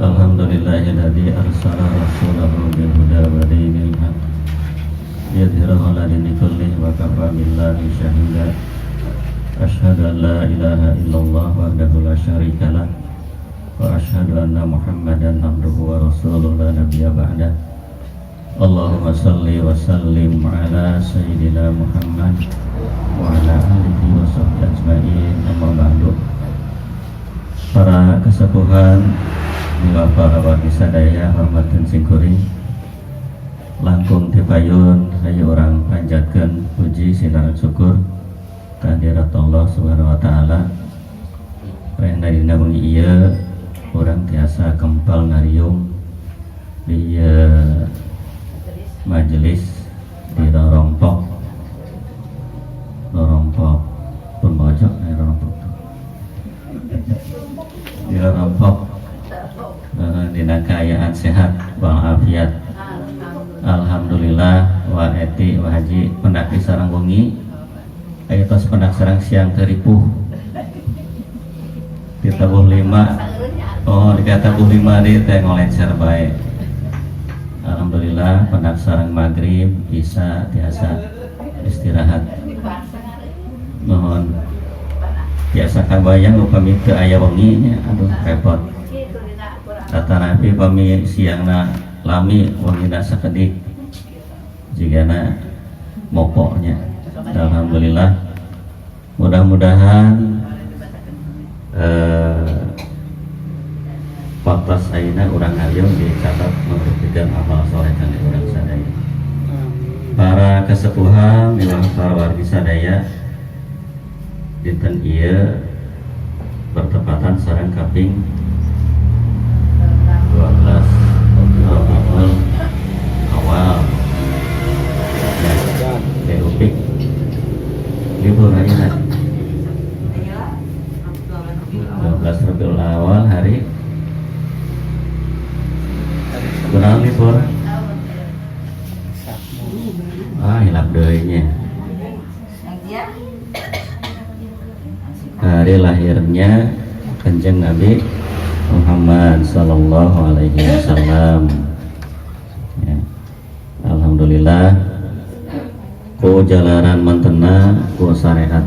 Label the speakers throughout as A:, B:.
A: Alhamdulillahilladzi arsala rasulahu bil huda wa dinil haq liyudhhirahu 'ala dini kullihi wa kafa billahi syahida. Asyhadu an la ilaha illallah wahdahu la syarika lah wa asyhadu anna Muhammadan abduhu wa rasuluhu la nabiyya ba'dah. Allahumma salli wa sallim ala sayyidina Muhammad wa ala alihi wa sahbihi ajma'in. Amma ba'du. Para kesepuhan miwah para wargi sadaya, hormatin simkuring. Langkung ti payun, hayu urang panjatkeun puji sinareng syukur kehadirat Allah Subhanahu wa Taala. Rehna dina wengi ieu urang tiasa kempal ngariung di majelis di Rorompok. Rorompok pun pojok eh, Rorompok di Rorompok dina kaayaan sehat walafiat. Alhamdulillah. Wa Eti, Wa Haji, pendak di sarang wengi. Aya tos pendak sarang siang teu ripuh di tabuh lima. Oh, di tabuh lima di teh ngolencer bae. Alhamdulillah, pendak sarang maghrib bisa tiasa istirahat. Mohon biasa kabayang upami teu aya wengi nya, aduh, repot. Kata Nabi, pami siangna lami, wengina sakedik, jigana mopoknya. Alhamdulillah, mudah-mudahan waktu ayeuna urang ngariung dicatat merupakan amal soleh kangge urang sadaya. Para kesepuhan miwah para wargi sadaya, dinten ieu bertepatan sareng kaping 12 Rabiul Awal ya. Upik libur ayeuna 12 Rabiul Awal, hari kunaon libur? Ah, hilap deui nya. Hari lahirnya Kanjeng Nabi Muhammad Sallallahu Alaihi Wasallam ya. Alhamdulillah, ku jalaran mantena ku syariat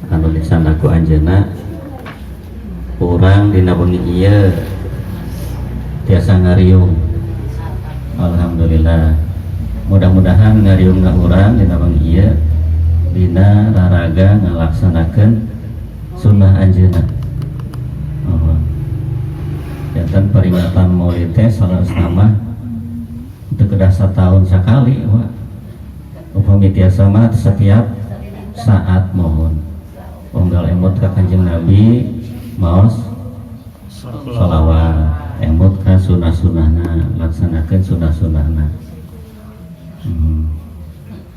A: anu dicandak ku anjeunna, urang dina wengi ieu tiasa ngariung. Alhamdulillah, mudah-mudahan ngariung urang dina wengi ieu dina raraga ngalaksanakeun sunnah anjeunna. Oh. Janten peringatan Maulid teh saleresna mah teu kedah satahun sakali, wah. Upami tiasa mah setiap saat. Mohon unggal emut ka Kanjeng Nabi maos sholawat, emut ka sunah-sunahna, laksanakeun sunah-sunahna.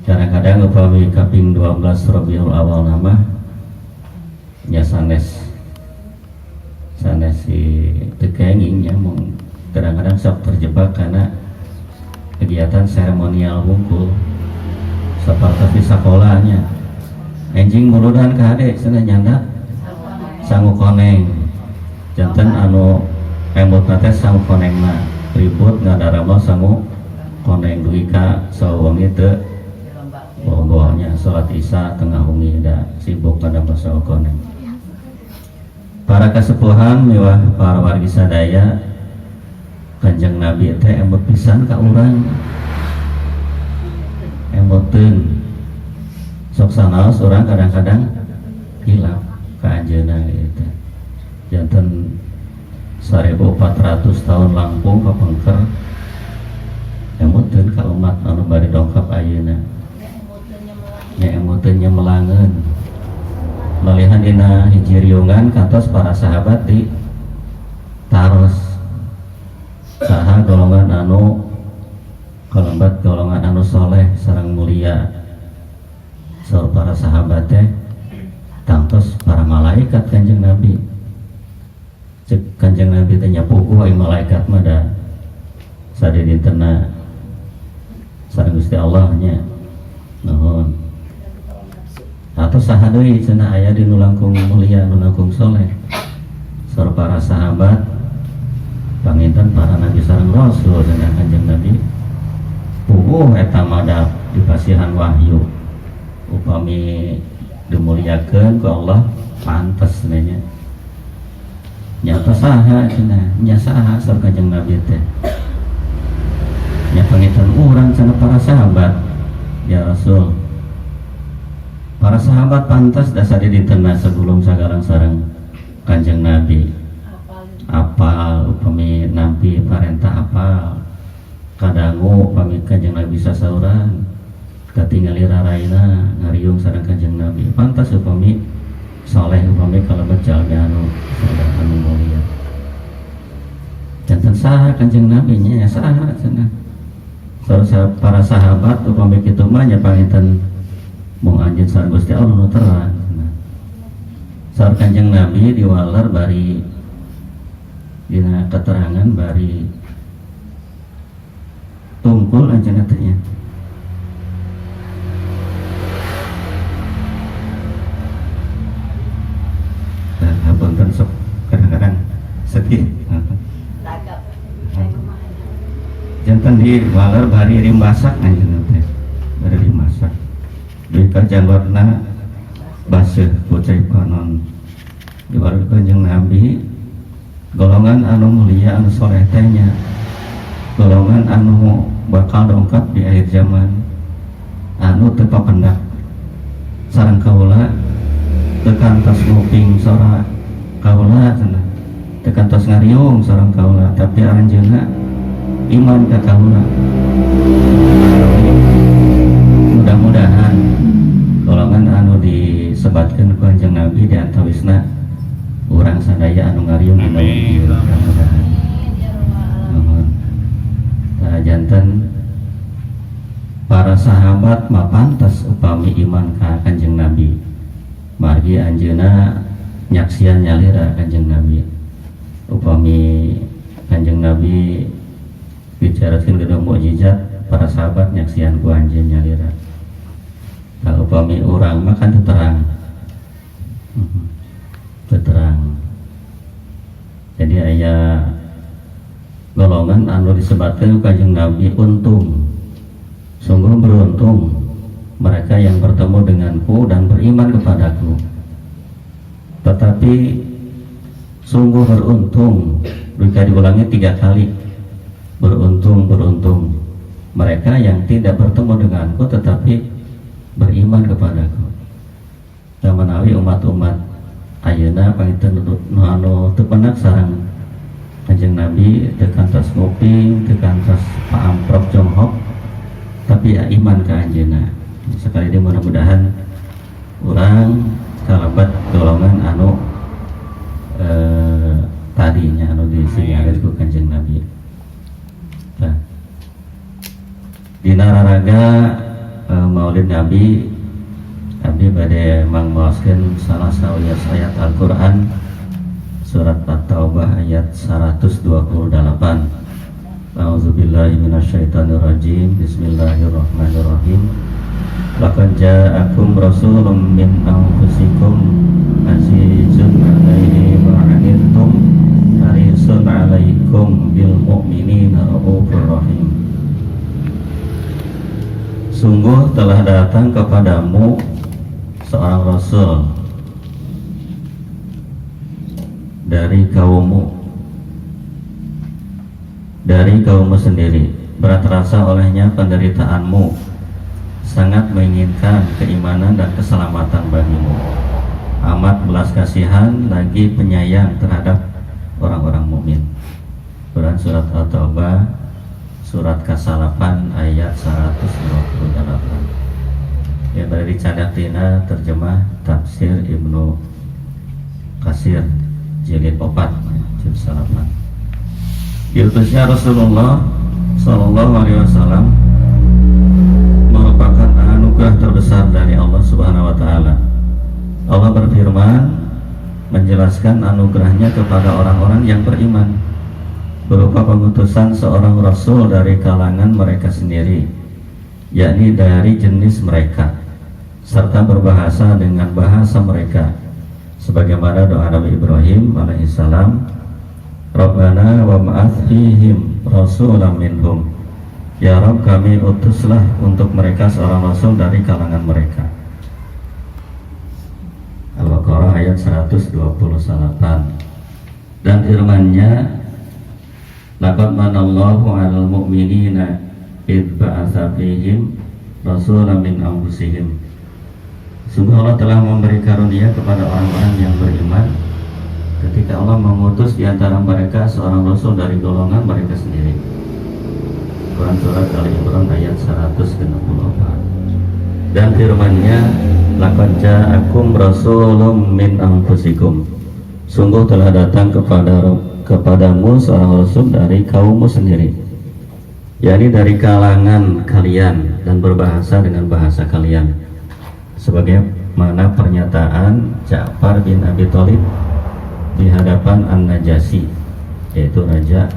A: Kadang-kadang upami kaping 12 Rabiul Awal nama nya sanes sanes si teu kenging nya, mung kadang-kadang sok terjebak karena kegiatan seremonial wungkul, seperti di sekolahnya enjing muludan ka hade cenah nyandak sangu koneng. Janten anu emutna teh sangu konengna, ribut ngadarama sangu koneng dugi ka sawengi teu bogohnya salat Isya tengah wengi, da sibuk ngadamel sangu koneng. Para kesepuhan miwah para wargi sadaya, Kanjeng Nabi teh emut pisan ka urang, emuteun. Sok sanaos urang kadang-kadang hilap ka anjeunna gitu. Janten 1400 tahun langkung kapengker emuteun ka umat anu bade dongkap ayeuna nya, emuteun nyemelangeun. Malihan dina hiji riungan kantos para sahabat di taros, saha golongan anu kalembat golongan anu soleh sareng mulia? Saur para sahabat teh, tangtos para malaikat, Kanjeng Nabi. Cek Kanjeng Nabi teh, "Puguh ai malaikat mah da sadidintena sareng Gusti Allah nya." Nuhun. Atau saha deui cenah aya di nu langkung mulia, nu langkung soleh? Saur para sahabat, sareng Rasul cenah Kanjeng Nabi. Puguh eta mah da dipasihan wahyu. Upami dimuliakeun ku Allah pantes nya. Nyata saha cenah, nya saha saur Kanjeng Nabi teh. Nya pangitan urang cenah para sahabat. Ya Rasul. Para sahabat pantas dasar di sebelum sagarang sareng Kanjeng Nabi. Apal upami nampi parentah apal kadangu upami Kanjeng Nabi sasauran katingali raraina ngariung sareng Kanjeng Nabi pantas upami soleh upami kalebet jalmi anu soleh anu mulia. Janten saha Kanjeng Nabi nya saha cenah saur para sahabat upami kitu mah nya panginten mung anjeun sareng Gusti Allah nu terang cenah. Saur Kanjeng Nabi diwaler bari dina keterangan bari tungkul anjeunna teh nya. Hapunten sok kadang-kadang sedih. Janten diwaler bari rimbasak anjeunna teh. Bari rimbasak. Duwi ka janggotna baseuh ku cai panon. Diwaler Kanjeng Nabi golongan anu mulia anu soleh teh nya golongan anu bakal dongkap di akhir zaman anu teu papendak sareng kaula teu kantos nguping sora kaula cenah teu kantos ngariung sareng kaula tapi aranjeunna iman ka kaula. Mudah-mudahan golongan anu disebatkeun ku Kanjeng Nabi di antawisna urang sadaya anu ngariung dina ieu mudah-mudahan. Nuhun. Tah janten para sahabat mah pantas upami iman ka Kanjeng Nabi. Margi anjeunna nyaksian nyalira Kanjeng Nabi. Upami Kanjeng Nabi bicarakeun gedung mukjizat para sahabat nyaksian ku anjeun nyalira. Tah upami urang mah kan teu terang. Teu terang. Jadi aya golongan anu disebatkeun ku Kanjeng Nabi untung. Sungguh beruntung mereka yang bertemu denganku dan beriman kepadaku. Tetapi sungguh beruntung jika diulangi 3 kali. Beruntung, beruntung mereka yang tidak bertemu denganku tetapi beriman kepadaku. Dan menawi umat-umat ayeuna panginten nu anu teu penak sareng Kanjeng Nabi teu kantos nguping, teu kantos paamprok jonghok, tapi ya iman ka anjeunna. Sekali deui mudah-mudahan urang kalebet golongan anu tadinya anu disinyalir ku Kanjeng Nabi. Nah, dina raraga Maulid Nabi abdi bade mangmaoskeun salah sawios ayat Al-Qur'an surat At-Taubah ayat 128. A'udzubillahi minasyaitonirrajim. Bismillahirrahmanirrahim. Laqad ja'akum rasulun min anfusikum azizun 'alaihi ma 'anittum harisun 'alaikum bil mu'minina raufur rahim. Sungguh telah datang kepadamu seorang rasul dari kaummu, dari kaummu sendiri. Berat terasa olehnya penderitaanmu, sangat menginginkan keimanan dan keselamatan bagimu. Amat belas kasihan lagi penyayang terhadap orang-orang mukmin. Quran surat At-Taubah surat ke-8 ayat 128. Ya, dari cadak tina terjemah tafsir Ibnu Katsir jilid 4 jilid 8. Diutusnya Rasulullah Shallallahu Alaihi Wasallam merupakan anugerah terbesar dari Allah Subhanahu Wa Taala. Allah berfirman menjelaskan anugerahnya kepada orang-orang yang beriman berupa pengutusan seorang rasul dari kalangan mereka sendiri, yakni dari jenis mereka, serta berbahasa dengan bahasa mereka, sebagaimana doa Nabi Ibrahim alaihissalam, Rabbana wa Wab'ats fihim rasulan minhum. Ya Rabb kami, utuslah untuk mereka seorang rasul dari kalangan mereka. Al-Baqarah ayat 128. Dan firman-Nya, laqad manallahu 'alal mu'minina id ba'atsa fihim rasulan min anfusihim. Sungguh Allah telah memberi karunia kepada orang-orang yang beriman ketika Allah mengutus di antara mereka seorang rasul dari golongan mereka sendiri. Quran Surat Ali Imran ayat 164. Dan firman-Nya, laqad ja'akum rasulun min anfusikum. Sungguh telah datang kepadamu seorang rasul dari kaummu sendiri, yakni dari kalangan kalian dan berbahasa dengan bahasa kalian, sebagaimana pernyataan Ja'far bin Abi Thalib di hadapan An-Najasyi, yaitu Raja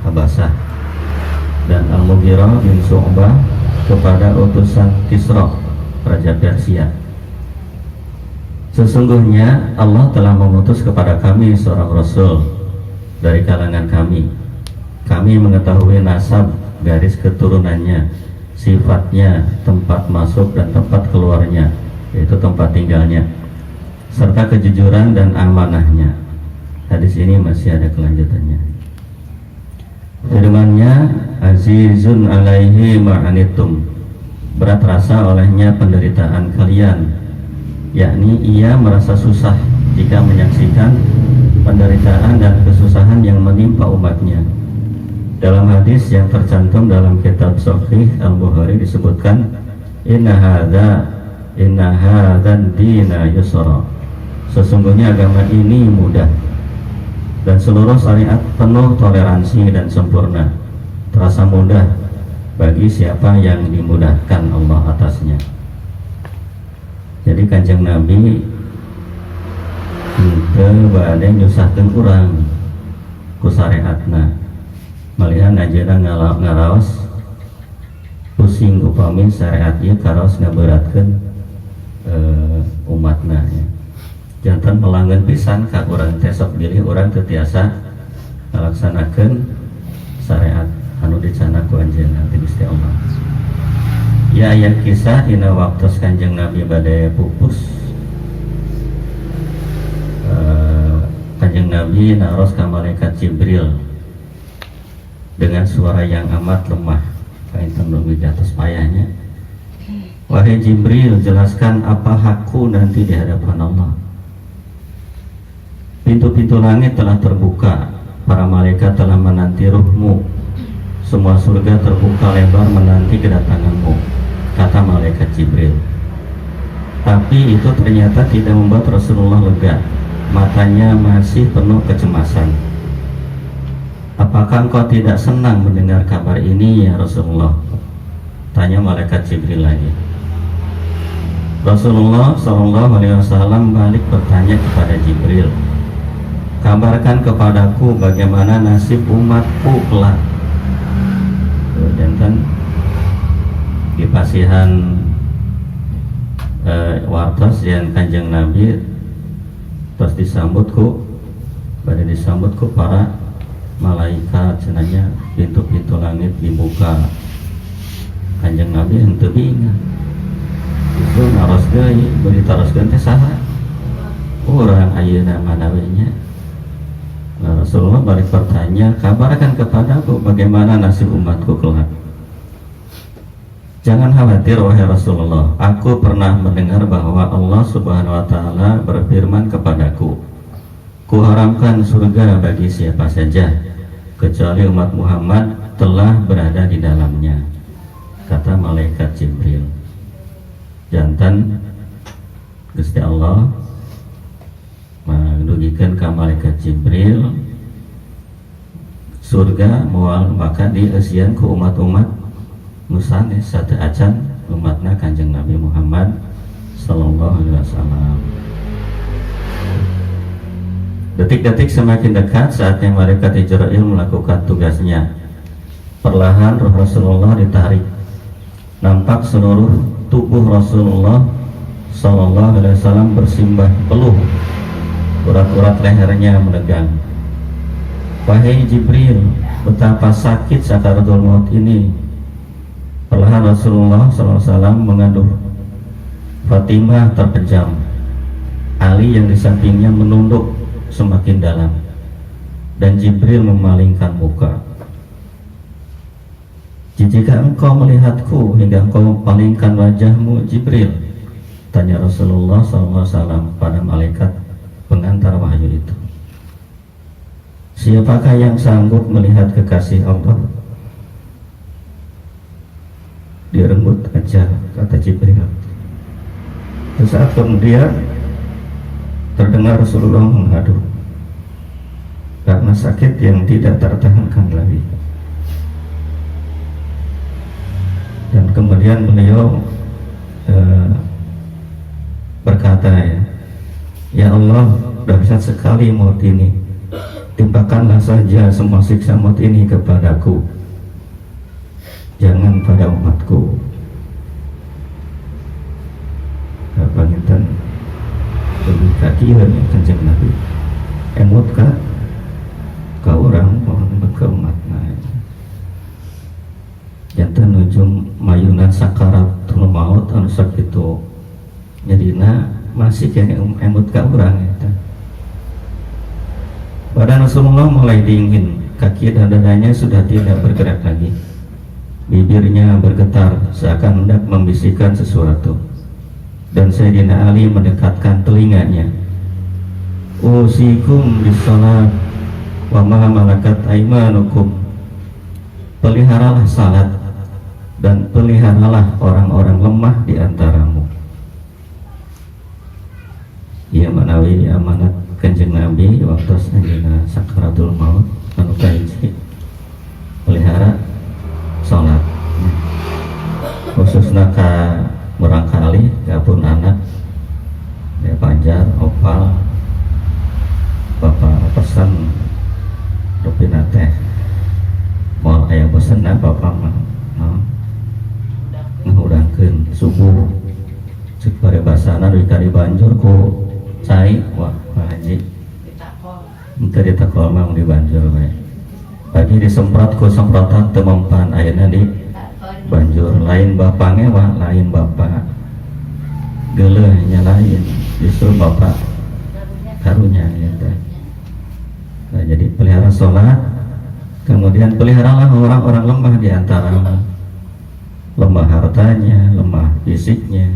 A: Habasah, dan Al-Mughirah bin Syu'bah kepada utusan Kisra, Raja Persia. Sesungguhnya Allah telah mengutus kepada kami seorang rasul dari kalangan kami. Kami mengetahui nasab garis keturunannya, sifatnya, tempat masuk dan tempat keluarnya, yaitu tempat tinggalnya, serta kejujuran dan amanahnya. Hadis ini masih ada kelanjutannya. Firman-Nya, azizun alaihi ma'anittum, berat rasa olehnya penderitaan kalian, yakni ia merasa susah jika menyaksikan penderitaan dan kesusahan yang menimpa umatnya. Dalam hadis yang tercantum dalam kitab Sahih Al-Bukhari disebutkan, inna hadza inna hadzal dina yusra. Sesungguhnya agama ini mudah dan seluruh syariat penuh toleransi dan sempurna. Terasa mudah bagi siapa yang dimudahkan Allah atasnya. Jadi Kanjeng Nabi henteu bade nyusahkeun urang ku syariatna. Malihan anjeunna ngaraos pusing upami syariat ieu karaos ngaberatkeun umatna ya. Janten melangeun pisan ka urang teh, sok bilih urang teu tiasa ngalaksanakeun syariat anu dicandak ku anjeunna ti Gusti Allah. Ya, aya kisah dina waktu Kanjeng Nabi bade pupus. Kanjeng Nabi naros ka malaikat Jibril dengan suara yang amat lemah, kainten lebih di atas payahnya. Wahai Jibril, jelaskan apa hakku nanti di hadapan Allah. Pintu-pintu langit telah terbuka, para malaikat telah menanti ruhmu, semua surga terbuka lebar menanti kedatanganmu, kata malaikat Jibril. Tapi itu ternyata tidak membuat Rasulullah lega. Matanya masih penuh kecemasan. Apakah engkau tidak senang mendengar kabar ini, ya Rasulullah? Tanya malaikat Jibril lagi. Rasulullah Shallallahu Alaihi Wasallam balik bertanya kepada Jibril, kabarkan kepadaku bagaimana nasib umatku kelak. Tuh, janten dipasihan wartos yang Kanjeng Nabi terus disambut ku pada disambut ku para malaikat cenah nya, pintu-pintu langit dibuka. Kanjeng Nabi henteu bingung, justru naros deui. Beri taroskeun teh saha? Urang ayeuna mana we nya. Nah, Rasulullah balik bertanya, kabarkan kepadaku bagaimana nasib umatku kelak. Jangan khawatir, wahai Rasulullah. Aku pernah mendengar bahwa Allah Subhanahu wa taala berfirman kepadaku, kuharamkan surga bagi siapa saja kecuali umat Muhammad telah berada di dalamnya, kata malaikat Jibril. Janten Gusti Allah mendugikan ke malaikat Jibril surga moal maka dieusian ku umat-umat nu sanes sateuacan umatna Kanjeng Nabi Muhammad sallallahu alaihi wasallam. Detik-detik semakin dekat saatnya malaikat Jibril melakukan tugasnya. Perlahan roh Rasulullah ditarik. Nampak seluruh tubuh Rasulullah sallallahu alaihi wasallam bersimbah peluh. Urat-urat lehernya menegang. Wahai Jibril, betapa sakit sakaratul maut ini. Perlahan Rasulullah SAW mengaduh. Fatimah terpejam. Ali yang di sampingnya menunduk semakin dalam. Dan Jibril memalingkan muka. Jika engkau melihatku hingga engkau palingkan wajahmu, Jibril? Tanya Rasulullah SAW pada malaikat pengantar wahyu itu. Siapakah yang sanggup melihat kekasih Allah? Direnggut aja, kata Jibril. Sesaat kemudian terdengar Rasulullah mengaduh karena sakit yang tidak tertahankan lagi. Dan kemudian beliau berkata, ya, ya Allah, dahsyat sekali maut ini. Timpakanlah saja semua siksa maut ini kepadaku, jangan pada umatku. Panginten lebih kaki ya Kanjeng Nabi emut ka urang, emut ka umatna. Janten nuju mayunan sakaratul maut anu sakitu nyerina masih keneh emut ka urang eta. Badan Rasulullah mulai dingin, kaki dan dadanya sudah tidak bergerak lagi. Bibirnya bergetar seakan hendak membisikkan sesuatu. Dan Sayyidina Ali mendekatkan telinganya. Usikum bisalat wa ma malakat aimanukum. Peliharalah salat dan peliharalah orang-orang lemah di antaramu. Ieu manawi amanat Kanjeng Nabi waktu anjeunna sakaratul maut anu kahiji, pelihara salat, khususna ka murangkalih, pun anak ya, Panjar, Opal, Bapak pesan rupina teh moal aya bosen nah bapak mah naon ngahudangkeun subuh, cek paribasana dugi ka dibanjur ku cai. Wah, Pak Haji, henteu ditakol mah, dibanjur bae. Pagi disemprot ku semprotan teu mempan, akhirnya di banjur. Lain bapak ngewa, lain bapak geuleuhnya, lain, justru bapak karunya gitu. Nah, jadi pelihara sholat, kemudian peliharalah orang-orang lemah di antaramu, lemah hartanya, lemah fisiknya,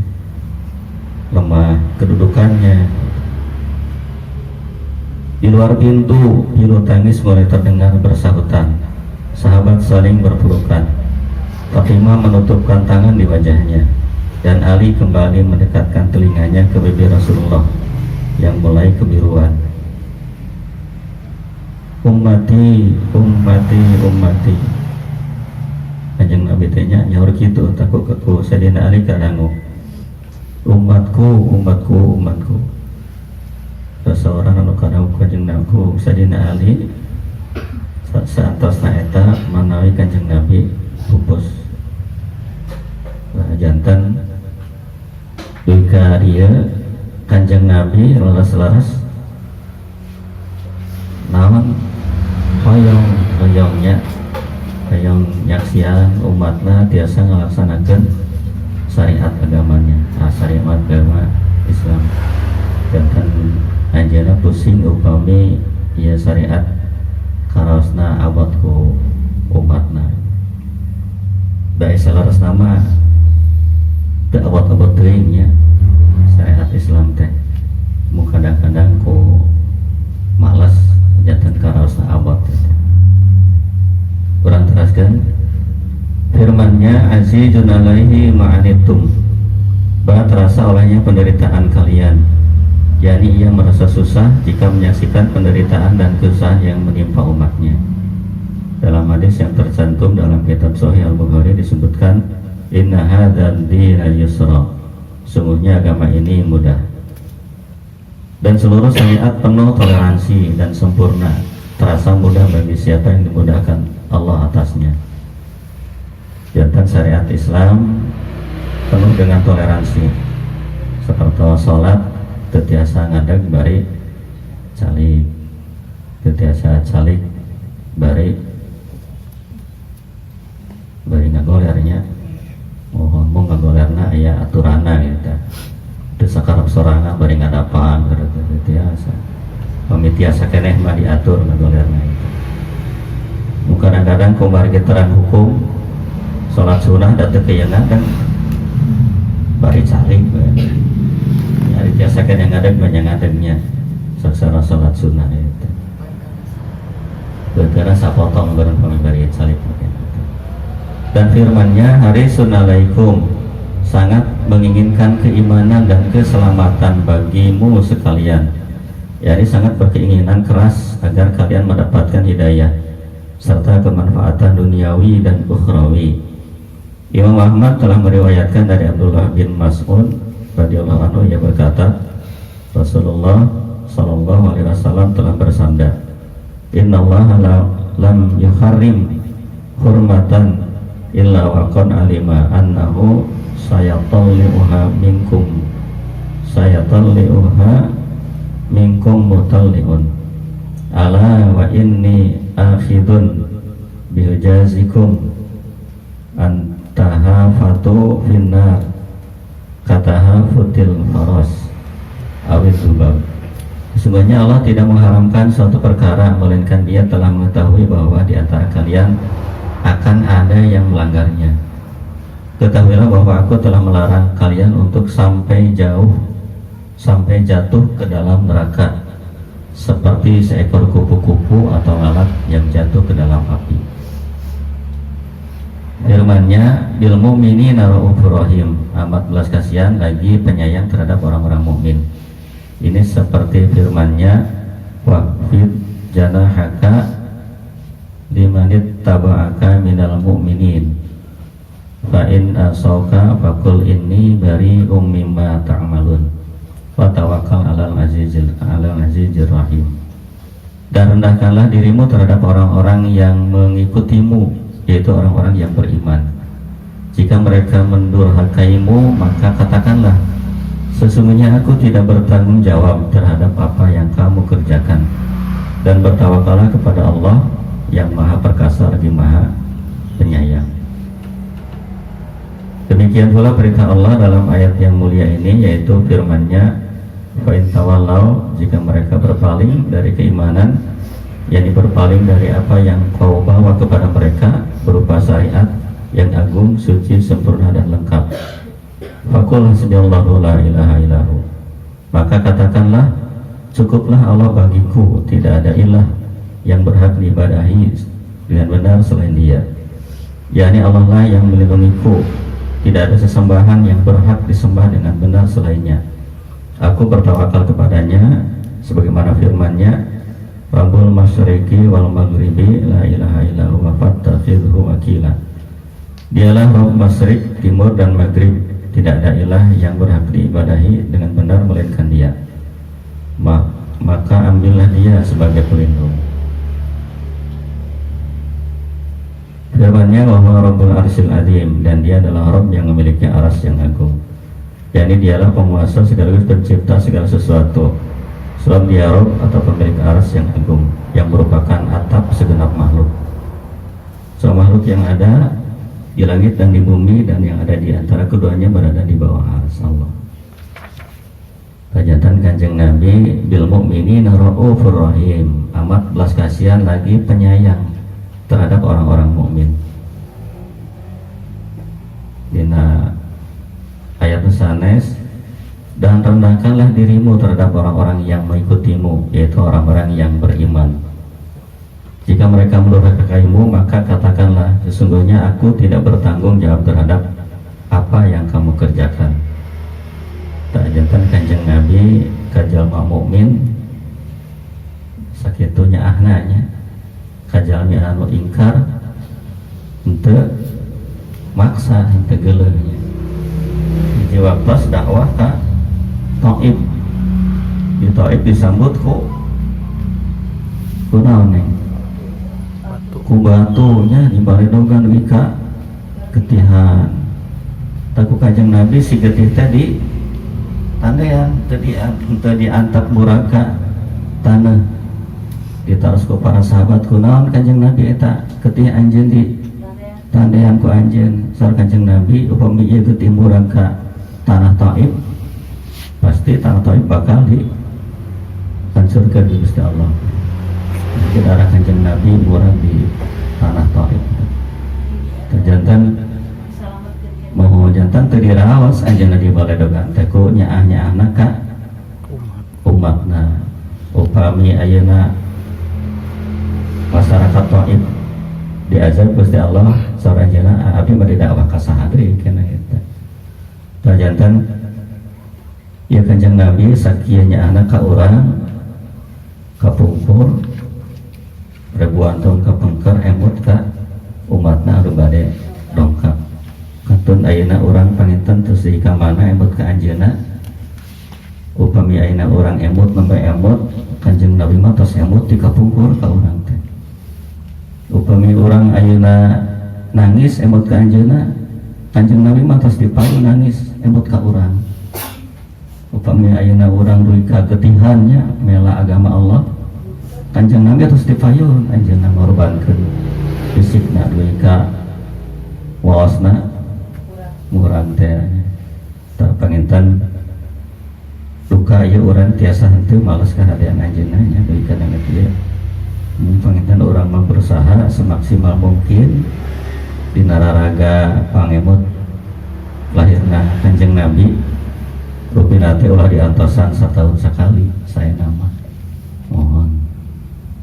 A: lemah kedudukannya. Di luar pintu, pilu tangis mulai terdengar bersahutan. Sahabat saling berpelukan. Fatimah menutupkan tangan di wajahnya dan Ali kembali mendekatkan telinganya ke bibir Rasulullah yang mulai kebiruan. Ummati, ummati, ummati. Kanjeng Nabi teh nya nyaur kitu takut ku Sayyidina Ali kadangu. Umatku, umatku, umatku. Seseorang anu kadangu Kanjeng Nabi Sayyidina Ali saantosna eta manawi Kanjeng Nabi pupus. Nah, janten dugi ka dieu Kanjeng Nabi leres-leres naon hoyong hoyongnya, hoyong nyaksian umatna tiasa ngalaksanakeun syariat agamanya, syariat agama Islam. Janten anjeunna pusing upami ieu syariat karaosna abot ku umatna. Da saleresna mah teu abot-abot teuing nya syariat Islam teh, mu kadang-kadang ku males janten karaosna abot teh. Kurang teraskan firmannya, azizun alaihi ma'anittum, berat terasa olehnya penderitaan kalian, yakni ia merasa susah jika menyaksikan penderitaan dan kesusahan yang menimpa umatnya. Dalam hadis yang tercantum dalam kitab Sahih Al-Bukhari disebutkan, inna hadzal dina yusra, sungguhnya agama ini mudah. Dan seluruh syariat penuh toleransi dan sempurna, terasa mudah bagi siapa yang dimudahkan Allah atasnya. Janten syariat Islam penuh dengan toleransi, seperti sholat teu tiasa ngadeg bari calik, teu tiasa calik. Bari bari ngagolernya, mohon mau ngagolerna aya aturanna gitu. Teu sakarep sorangan bari ngadapan gitu biasa. Pami tiasa keneh mah diatur ngagolerna itu. Nu kadang-kadang kumargi terang hukum salat sunah da teu keyengan kan bari calik we. Ari tiasa keneh ngadeg mah nya ngadegnya saksara salat sunnah itu. Karena sapotong bareng pami bari calik mungkin. Dan firmannya harisun alaikum, sangat menginginkan keimanan dan keselamatan bagimu sekalian, yakni sangat berkeinginan keras agar kalian mendapatkan hidayah serta kemanfaatan duniawi dan ukhrawi. Imam Ahmad telah meriwayatkan dari Abdullah bin Mas'ud radhiyallahu anhu, ia berkata, Rasulullah sallallahu alaihi wasallam telah bersabda, Innallaha lam yuharrim hurmatan illa wa qad alima annahu sayatalli'uha minkum sayatalli'uha minkum mutalli'un, ala wa inni akhidun bihujazikum an tahafatu finnar katahafutil faras awid dzubab. Sesungguhnya Allah tidak mengharamkan suatu perkara melainkan Dia telah mengetahui bahwa di antara kalian akan ada yang melanggarnya. Ketahuilah bahwa aku telah melarang kalian untuk sampai jauh, sampai jatuh ke dalam neraka seperti seekor kupu-kupu atau lalat yang jatuh ke dalam api. Firman-Nya bil mu'minina raufur rahim, amat belas kasihan lagi penyayang terhadap orang-orang mukmin. Ini seperti firman-Nya waqfid janahaka limanit taba'aka minal mu'minin fa in asauka faqul inni bari'um mimma ta'malun wa tawakkal alal azizir rahim. Dan rendahkanlah dirimu terhadap orang-orang yang mengikutimu, yaitu orang-orang yang beriman. Jika mereka mendurhakaimu, maka katakanlah, sesungguhnya aku tidak bertanggung jawab terhadap apa yang kamu kerjakan, dan bertawakallah kepada Allah yang Maha Perkasa lagi Maha Penyayang. Demikian pula perintah Allah dalam ayat yang mulia ini, yaitu firman-Nya fa in tawallau, jika mereka berpaling dari keimanan, yakni berpaling dari apa yang kau bawa kepada mereka berupa syariat yang agung, suci, sempurna dan lengkap. Faqul hasbiyallahu la ilaha illahu. Maka katakanlah, cukuplah Allah bagiku, tidak ada ilah yang berhak diibadahi dengan benar selain Dia. Yakni Allah lah yang melindungiku, tidak ada sesembahan yang berhak disembah dengan benar selainnya. Aku bertawakal kepadanya sebagaimana firman-Nya Rabbul masyriqi wal maghribi la ilaha illa huwa fattakhidhu wakila. Dialah Rabb Masyrik, Timur dan Maghrib. Tidak ada ilah yang berhak diibadahi dengan benar melainkan Dia. Maka ambillah Dia sebagai pelindung. Firman-Nya bahwa Rabbul Arsyil Azim, dan Dia adalah Rabb yang memiliki aras yang agung. Yakni dialah penguasa sekaligus pencipta segala sesuatu. Sebab dia Rabb atau pemilik aras yang agung, yang merupakan atap segenap makhluk. Semua makhluk yang ada di langit dan di bumi dan yang ada di antara keduanya berada di bawah aras Allah. Kajatan Kanjeng Nabi bil mu'minina raufur rahim, amat belas kasihan lagi penyayang terhadap orang-orang mukmin. Dina ayat sanes, dan rendahkanlah dirimu terhadap orang-orang yang mengikutimu, yaitu orang-orang yang beriman. Jika mereka mendurhakaimu, maka katakanlah, sesungguhnya aku tidak bertanggung jawab terhadap apa yang kamu kerjakan. Tah, janten Kanjeng Nabi ka jalma mukmin sakitu nyaahna nya, ka jalmi anu ingkar henteu maksa, henteu geuleuhnya. Hiji waktos dakwah ka Taif, di Taif disambut ku kunaon nih? Ku batunya, dibaredogan dugi ka getihan. Tah, ku Kanjeng Nabi si getih tadi tandean, teu diantap murag ka taneuh. Ditaros ku para sahabat, "Kunaon, Kanjeng Nabi, eta getih anjeun ditandean ku anjeun?" Saur Kanjeng Nabi, "Upami ieu getih murag ka tanah Taif, pasti tanah Taif bakal di hancurkan di Gusti Allah." Jadi darah Kanjeng Nabi murag di tanah Taif. Janten mau janten teu diraos anjeunna di baledogan teh ku nyaah-nyaahna ka umatna. Upami ayeuna masyarakat Taif diazab Gusti Allah, saur anjeunna, "Abdi mah dakwah ka saha deui?" Kana eta. Tah, janten ya Kanjeng Nabi sakieu nyaahna ka urang kapungkur ribuan tahun kapengker, emut ka umatna anu bade dongkap. Kantun ayeuna urang panginten terus di ka mana emut ka anjeunna. Upami ayeuna urang emut, nembe emut, Kanjeng Nabi mah tos emut di kapungkur ka urang teh. Upami urang ayeuna nangis emut ka anjeunna, Kanjeng Nabi mah tos dipayun nangis emut ka urang. Upami ayeuna urang dugi ka getihannya mela agama Allah, Kanjeng Nabi tos dipayun anjeunna ngorbankeun fisikna dugi ka waosna murang teh. Tah, panginten duka ieu urang tiasa henteu males kahadean anjeunna nya dugi ka danget ieu. Mung panginten urang mah berusaha semaksimal mungkin dina raraga pangemut lahirna Kanjeng Nabi. Rupina teh ulah diantosan satahun sakali saya nama mohon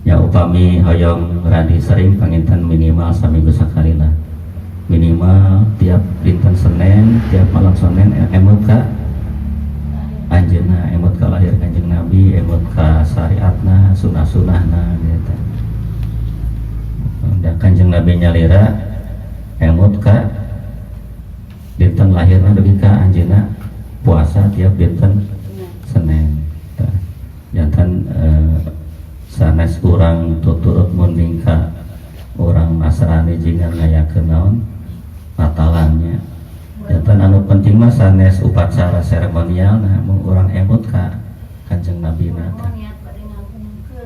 A: ya. Upami hoyong radi sering, panginten minimal saminggu sakali lah, minimal tiap dinten Senin, tiap malam Senin emut ka anjeunna, emut ka lahir Kanjeng Nabi, emut ka syariatna, sunah-sunahna gitu. Da Kanjeng Nabi nyalira emut ka dinten lahirna dugi ka anjeunna puasa tiap dinten Senin. Tah, janten sanes urang tuturut munding ka orang Nasrani jingan ngayakeun naon Natalannya. Janten anu penting mah sanes upacara seremonial, nah mung urang emut ka Kanjeng Nabi na teh,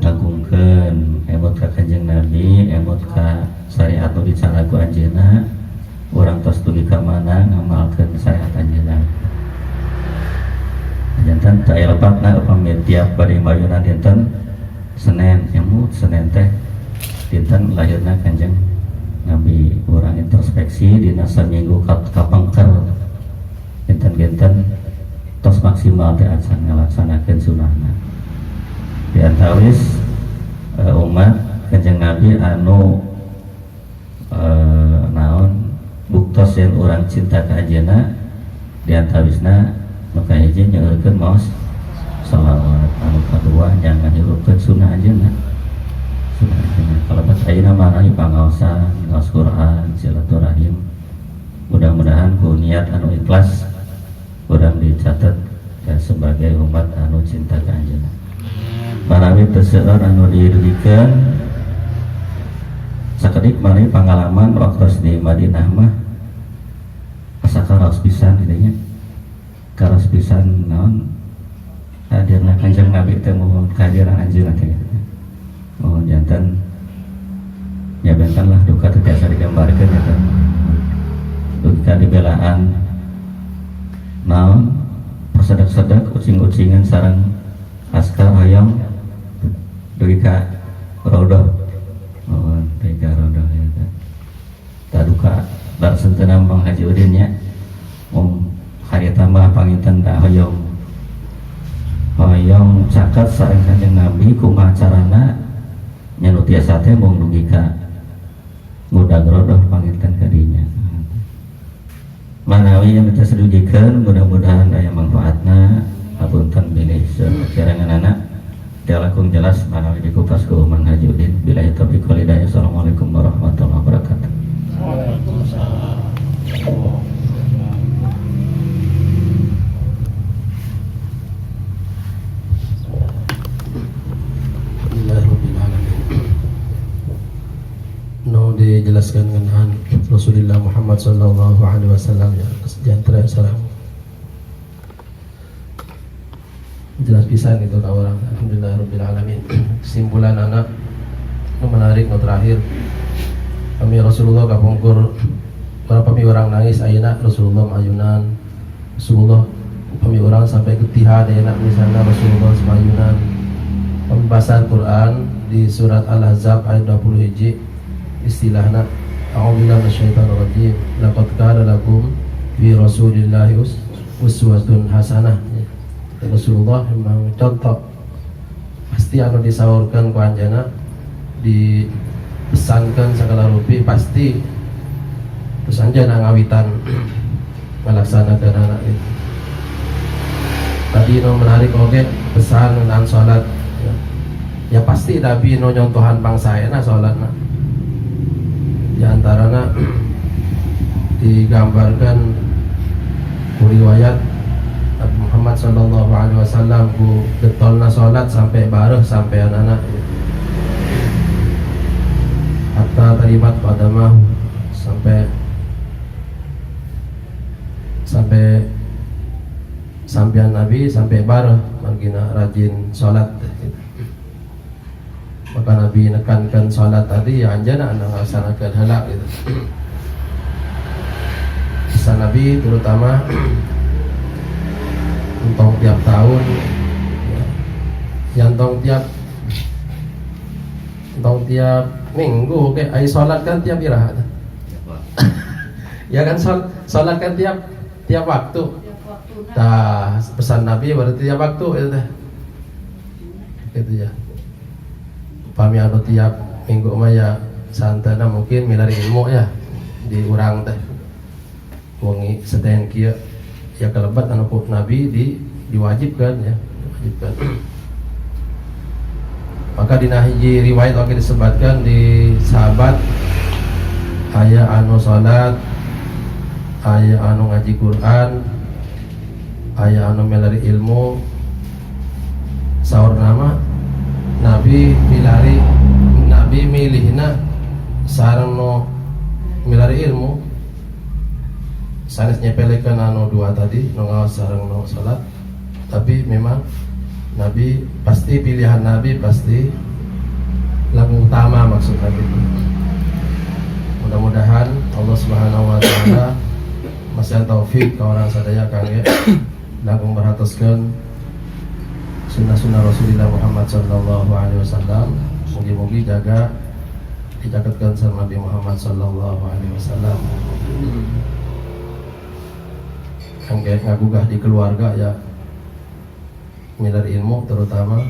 A: ngagungkeun, emut ka Kanjeng Nabi, emut ka syariat nu dicandak ku anjeunna. Urang tos dugi ka mana ngamalkeun syariat anjeunna. Janten teu aya lepatna upami tiap bade mayunan dinten Senin, emut Senin teh dinten lahirna Kanjeng Nabi. Urang introspeksi dina saminggu kapengker dinten-dinten tos maksimal teh acan ngalaksanakeun sunahna. Di antawis umat Kanjeng Nabi anu naon buktos yang urang cinta ka anjeunna, di antawisna nu kahiji nyaeurkeun maos salawat, anu kadua jangan hirupkeun sunah anjeunna. Sunah anjeunna kalebet ayeuna mah pangaosan, ngaos Quran, silaturahim. Mudah-mudahan ku niat anu ikhlas urang dicatat ya sebagai umat anu cinta ka anjeunna. Manawi teu seueur anu didugikeun, sakedik mari pengalaman waktu di Madinah mah asa karaos pisan gitu nya, karaos pisan naon hadirna Kanjeng Nabi teh, mohon kehadiran anjeunna teh gitu. Mohon janten ya benten lah, duka teu tiasa digambarkeun ya kan, duka dibelaan naon pasedak-sedak ucing-ucingan sareng askar hoyong dugi ka rodoh, mohon dugi ka rodoh ya kan. Tah, duka dar sentena Bang Haji Udin nya, mung harita mah panginten da hoyong hoyong caket sareng Kanjeng Nabi, kumaha carana nya, nu tiasa teh mung dugi ka ngudag rodoh panginten kadinya. Manawi yang kita sedugikeun, mudah-mudahan aya manfaatna. Hapunten bilih sakiranganana teu langkung jelas, manawi dikupas ku Mang Haji Udin. Billahi taufiq wal hidayah. Assalamualaikum warahmatullahi wabarakatuh.
B: Waalaikumsalam.
C: Alhamdulillahirabbil. Nu dijelaskan dengan Rasulullah Muhammad sallallahu alaihi wasallam ya, sejahtera salam jelas pisan gitu ka urang. Alhamdulillah rabbil alamin. Kesimpulan anak Nu menarik nu terakhir, kami Rasulullah kapungkur berapa mi orang nangis, ayeuna Rasulullah mayunan. Rasulullah upami orang sampai getihan, ayeuna misalnya Rasulullah semayunan. Pembahasan Quran di surat Al-Ahzab ayat 20 hiji, istilahna A'udzubillahi minasyaitonir rajim, laqad kana lakum fi rasulillahi uswatun hasanah ya. Rasulullah memang contoh pasti anu disaurkan ku anjeunna, dipesankan segala rupi pasti, terus anjeunna ngawitan melaksanakan anak itu. Tadi nu menarik oke pesan ngeunaan salat ya, ya pasti Nabi nu nyontohan bangsa salatna. Di antaranya digambarkan ku riwayat Nabi Muhammad Sallallahu Alaihi Wasallam ku getolna salat sampai bareh sampai anak-anak, hatta tarimat qadamahu, sampai sampai sampean Nabi sampai bareh margina rajin salat gitu. Maka Nabi nekankan salat tadi ya, anjeunna anu ngalaksanakeun heula gitu. Pesan Nabi terutama entong tiap tahun ya, yang entong tiap minggu. Oke, ayo sholat kan tiap iraha ya kan, sholat kan tiap tiap waktu. Nah, pesan Nabi berarti tiap waktu itu teh gitu ya. Pami anu tiap minggu mah ya santana mungkin milari ilmu ya di urang teh wengi seten kieu ya, kelebat anu ku Nabi di diwajibkan ya, diwajibkan. Maka di hiji riwayat oke disebutkan di sahabat aya anu salat, aya anu ngaji Quran, aya anu milari ilmu. Saur nama Nabi milari, Nabi milihna sareng nu milari ilmu, sanes nyepelekeun anu dua tadi, nu ngaos sareng nu salat, tapi memang Nabi pasti, pilihan Nabi pasti langkung utama maksud Nabi itu. Mudah-mudahan Allah Subhanahu wa taala masih taufik ke urang sadaya kangge langkung merhatoskeun sunnah-sunnah Rasulullah Muhammad sallallahu alaihi wasallam. Mugi-mugi jaga dicatatkan sama Nabi Muhammad sallallahu alaihi wasallam. Kangge ngagugah di keluarga ya, milar ilmu terutama.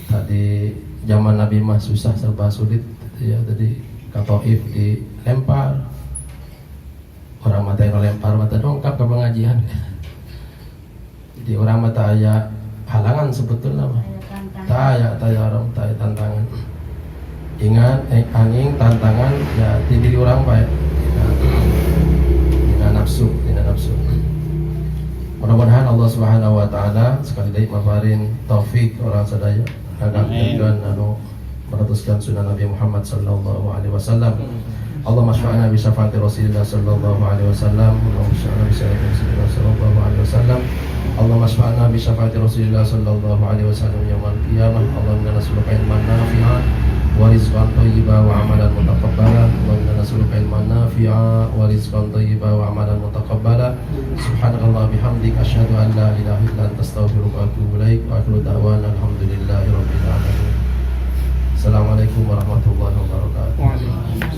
C: Tadi zaman Nabi mah susah, serba sulit gitu ya. Tadi ka Taif dilempar orang mata, yang lempar mata dongkap ke pengajian. Jadi orang mata aya halangan sebetulnya mah taya taya orang taya tantangan. Ingat angin tantangan ya di diri orang baik dina nafsu, dina nafsu. Mudah-mudahan Allah Subhanahu wa taala sekali lagi maparin taufik urang sadaya ngagangkeun anu meneruskan sunnah Nabi Muhammad sallallahu alaihi wasallam. Allahumma syfa'na bi syafaati Rasulillah sallallahu alaihi wasallam. Allahumma syfa'na bi syafaati Rasulillah sallallahu alaihi wasallam. Allahumma syfa'na bi syafaati Rasulillah sallallahu alaihi wasallam yaumil qiyamah. Allahumma inna nas'aluka ilman nafi'a wa rizqan thayyiba wa amalan mutaqabbala. Allahumma inna nas'aluka ilman nafi'a wa rizqan thayyiba wa amalan mutaqabbala. Subhanakallah bihamdik, asyhadu an la ilaha illa anta, astaghfiruka wa atubu ilaik. Wa akhiru da'wana alhamdulillahi rabbil alamin. Assalamualaikum warahmatullahi wabarakatuh.
B: Waalaikumsalam.